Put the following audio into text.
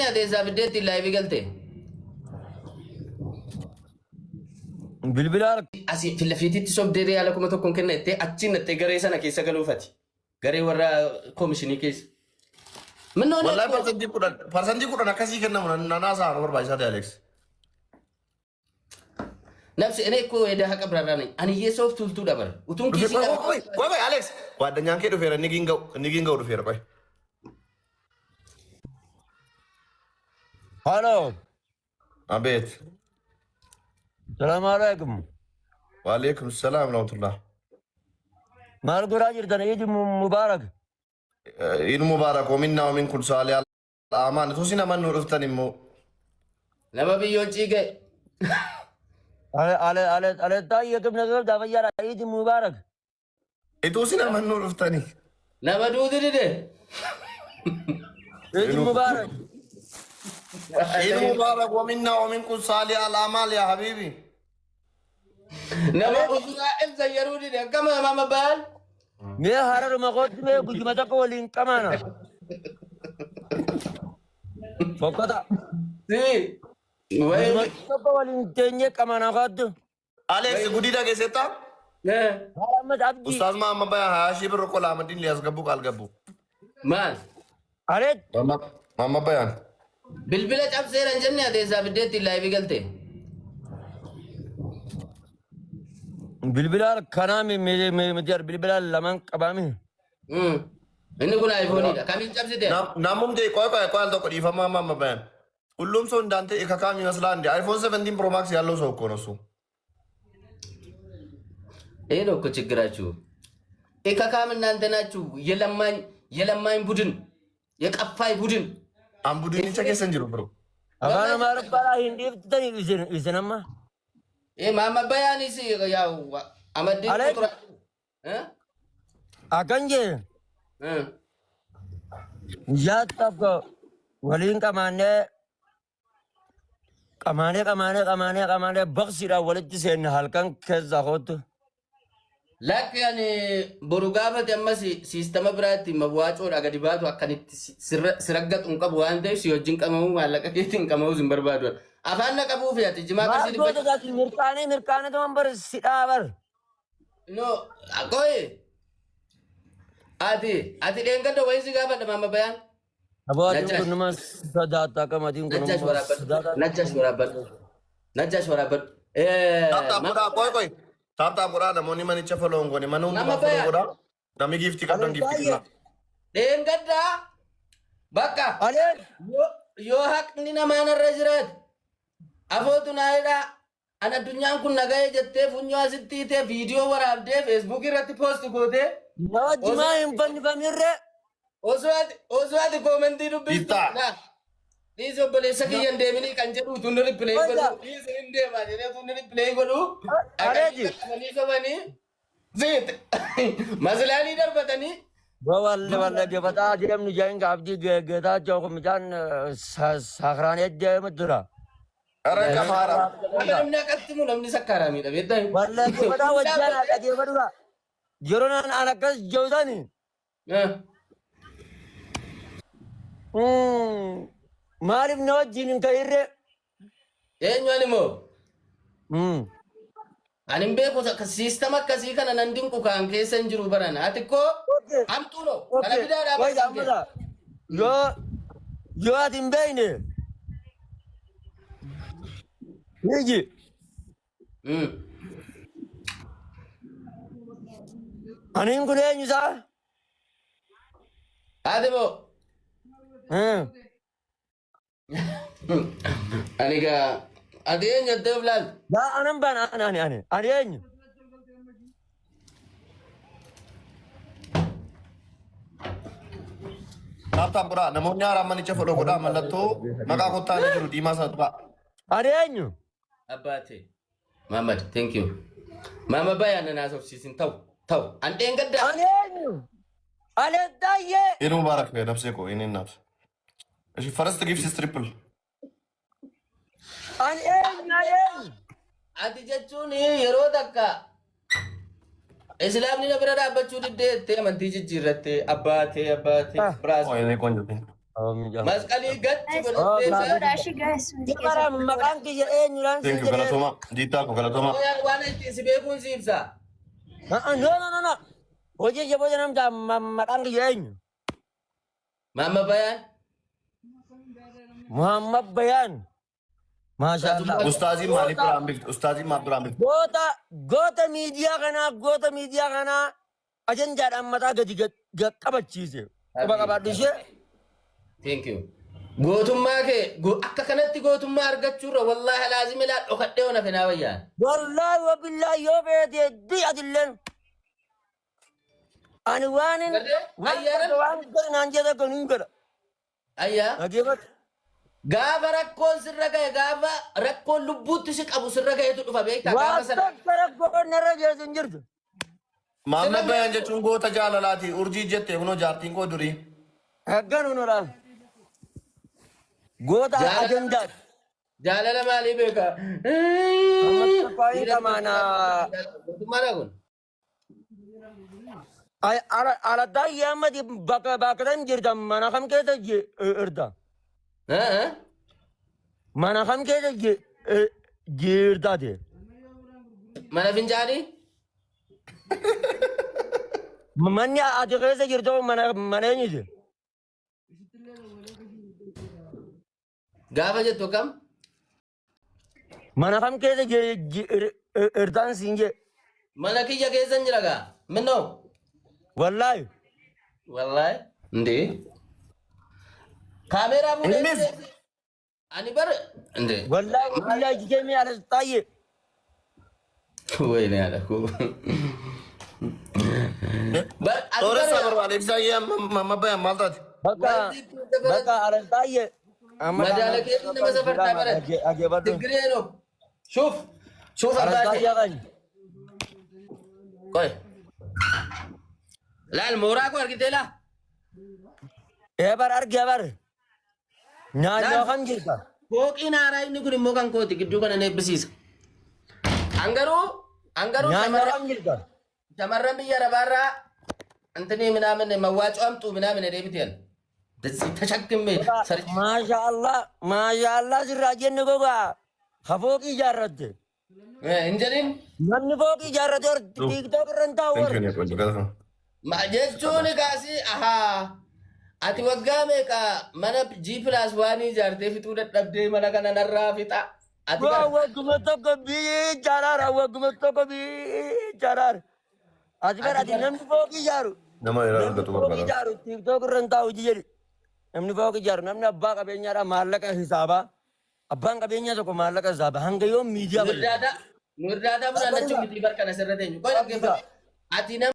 jenne ati eessaa fiddee ittiin laayivii galte? Bilbila harka. Asii filafiititti sobdee riyaala 1000 kenna jettee achiin nattee garee sana keessa galuufati. Garee warra koomishinii keessa. Minnoon Wallahi 10% 10% akkasii kennamu nanaa isaa barbaachisaa ta'e Alex. Nabsi እኔ እኮ የድሃ ቀብራራ ነኝ። Ani hiyyeessa of tuultuudha bara. Utuun Dhufe kiisii qoy qaba. qoy qoy qoy Alex. Waaddanyaan kee dhufeera inni giinga'u inni giinga'u dhufeera qoy. Halo. Abeet. Salaamu alaikum. Waalaikum salaam rahmatullah. Maal godhaa jirtan? Iid Mubaarak. Iid Mubaarak waminna wamin kun saalii al'aamaan utuu isin amannuu dhuftan immoo. Nama biyyoon ciiga'e. Ale ale ale ale taayye kibna gabda fayyaadha. Iid Mubaarak. Ituu isin amannuu dhuftanii. Nama duuti dide. Iid Mubaarak. Iid Mubaarak waminna wamin kun saalii al'aamaal yaa habiibi. Nama usuraa ibsa yeroo dide akkama mama baal. Mee hararuma kootti mee guyyuma tokko waliin qamaana. Fokkota. Si. Wayi. Guyyuma tokko waliin teenyee qamaana koottu. Alex gudii dhageessetta? Muhammad Abdii. Ustaaz Mahammad Bayan ሀያ ሺህ ብር እኮ ለአህመዲን ሊያስገቡ ቃል ገቡ። Maal? Areet. Mahammad Bayan Bilbila cabseera hin jenne ati eessaa fiddee ittiin laayivii galte? Bilbila kanaa miti bilbila lamaan qabaami. Inni kun aayifooniidha. Kamiin cabsite? Namumti ቆይ ቆይ ቆይ al tokko dhiifama Mahammad Bayan ሁሉም ሰው እንዳንተ ኢካካም ይመስላል እንዴ? አይፎን 17 ፕሮ ማክስ ያለው ሰው እኮ ነው እሱ። ይሄ ነው እኮ ችግራችሁ። ኢካካም እናንተ ናችሁ። የለማኝ የለማኝ ቡድን፣ የቀፋይ ቡድን። An budinicha keessa hin jiru bro. Afaan Amaariffaa hin dhiiftani isin isin amma. ይሄ Mahammad Bayaanis ያው አመዲን Alee. ቁጥራ Akkan jee guyyaa tokko waliin qamaannee qamaanee qamaanee qamaanee qamaanee baqsiidhaan walitti seenne halkan keessa kootu. Lakki ani boru gaafate ammas siistama biraatti mawaacoodha gadi baatu akkanitti si raggaxu hin qabu waan ta'eef si wajjin qamamuu maallaqa keetiin qamamuu hin barbaadu. Afaan na qabuuf ati jimaa Maal qarshii goota dhibba. gaati mirqaanee mirqaanee tuman bar si dhaabar. No, qoyi. Ati dheengadda wayii si gaafadha maama bayaan. Abaatiin Najjaash. kun nama sodaata akkamatiin kun Najjaash nama waraabbadhu. sodaata. Najjaash waraabbadhu. Najjaash waraabbadhu. Tap tap godhaa qoy qoy. Tap tap godhaa namoonni manicha follow hin goone mana hundumaa Nama follow Bayaan. godhaa. Namni giiftii qabdan giiftii kennaa. Dheengaddaa bakka Aleen yoo haqni namaa narra jiraate afootu naa hidhaa an addunyaan kun nagahee jettee funyoo asitti hiitee viidiyoo waraabdee feesbuukii irratti poost gootee nama jimaa hin fannifamirree. osoo ati koomentii dubbistu Biiftaa. na dhiisi obboleessa kiyya hin deeminii kan jedhu utuu inni ripileey Wayya. godhu dhiisi hin deema jedhee utuu inni ripileey godhu dhaqanii Areeti. qaqqabanii sobanii ziit maslaanii darbatanii. Walle walle gefataa deemnu jeen gaabdii geetaachoo kun midhaan sakraan deemu dura. ኧረ qamaara. Nama namni akkatti mu namni sakkaaraamiidha beektaa? Walle gefataa wajjaan dhageeffadhuudha. Yeroo naan an akkas jeewtani. Maaliif na wajjin hin ka'irree? Eenyu ani moo? Ani hin beeku siistama akkasii kana nan dinqu kaan keessa hin jiru baran. Ati koo hamtuu noo kana fidaa Wayita dhaabbatan ammata yoo ati hin beekne hiji kee. aniin kun eenyu isaa? Ati moo? Ani gaa ati eenyu jettee of laaltu? Yaa anan baan ani ani ani ani eenyu? Tap tap godhaa namoonni haaraan manicha follow godhaa mallattoo maqaa kottaa irra jiru diimaa sana tuqaa. Ani eenyu? Abbaate. Muhammad, thank you. Mama bayaan na naasofsiisin ta'u ta'u. An dheengaddaa. Ani eenyu? Ani taayyee. Eid Mubarak nabsee koo inni naaf. እሺ first gift is triple. Ani eenyu? Ani eenyu? Ati jechuun yeroo takka islaamni na bira dhaabbachuu diddee jettee amantii jijjiirrattee abbaatee abbaatee Ah. biraas. Oh, inni ቆንጆ. Masqalii gatti Guys, godhattee Oh, sa godhaa ishii guys hundi Bara keessan godhaa. maqaan kiyya eenyudhaan Thank siin you jedhee. galatoma. Diittaa ko galatoma. Waan ittiin si beekuun si ibsa. No, no, no, no. Hojii ija booda namta maqaan kiyya eenyu? Maamma Bayaan. Muhammad Bayaan. Maasha Allah. Ustaaziin maaliif biraan bifte? Ustaaziin maaf biraan bifte? Goota goota miidiyaa kanaa goota miidiyaa kanaa ajandaadhaan mataa gadi gad qabachiise. Quba qabaadhu ishee. Thank you. Gootummaa kee akka kanatti gootummaa argachuurra wallaahi laazim ilaa dhokadhee ona fenaa wayyaan. Wallaahi wabillaahi yoo feete di atilleen. Ani waanin Gartee? waan Ayyaaran tokko waan godhe naan jedhe kun hin godha. Ayyaa. Dhaggeeffadhu. Gaafa rakkoon sirra gahe, gaafa rakkoon lubbuutti si qabu sirra gahetu dhufa beektaa Waa gaafa sana. tokko rakkoon narra geessu hin jirtu. Maamma Sirra Bayaan jechuun goota jaalalaati. Urjii jette kunoo jaartiin koo durii. Haggan nurra. Goota Jaalala ajandaati. Jaalala maalii beeka? Amma tokko qamaana. Gootummaadha kun. Aladdaa yaammati bakka bakka tam jirta mana kam keessa jirta? Mana kam keessa jirtaati? Mana fincaanii? Manni ati keessa jirtu mana mana eenyuti? Gaafa jettu akkam? Mana kam keessa jirtaan siin jee? Mana kiyya keessa hin jira gaa. Minnoo? Wallaahi. Wallaahi. Indee. Kaameeraa fuudhee Innis ani bar indee. Wallaahi wallaahi jijjeemee alas taayee. Wayne haadha koo. Bar ani Sooressa bar barbaade ibsaa Maamma Bayaan maal taate? Bakka wanti ittiin safaran bakka alas taayee. Amma madaala keetiin nama safartaa baran. Dhaggeeffadhu. Tigree no. Shuf. Shuf Alas abbaa kee. taayee kan. Qoy. Laal mooraa koo argitee laa. Ee bar argee bar. Naannoo Laal kam jirta? fooqiin haaraa inni kun immoo kan kooti gidduu kana na eebbisiisa. Angaruu angaruu Naannoo shamarran kam jirta? shamarran biyya arabaarraa እንትኔ ምናምን መዋጮ አምጡ ምናምን እኔ ብትል እንደዚህ ተሸክሜ ሰርቼ Maasha Allah maasha Allah sirraa jenne gogaa ka fooqii ijaarratte. እንጀሪን Namni fooqii ijaarrate hor TikTok irra hin taa'u Thank hor. you ne qojo galatoma. jechuun kaasi ahaa ati waggaa meeqa mana G plus waan ijaartee fixuu dadhabdee mana kana narraa fixa ati Waa bara wagguma tokko biyya wagguma tokko biyya Ati bara ati ati bara namni fooqii ijaaru Nama yeroo namni argatu fooqii barbaada. ijaaru TikTok irra hin taa'u jedhi. Namni fooqii ijaaru namni abbaa qabeenyaadha maallaqa hisaabaa. Abbaan qabeenyaa tokko maallaqa hisaaba hanga yoom miidiyaa fayyada. nu እርዳታ funaannachuu miti bar kana sirra teenyu. Qoy dhaggeeffadhu. Ati nama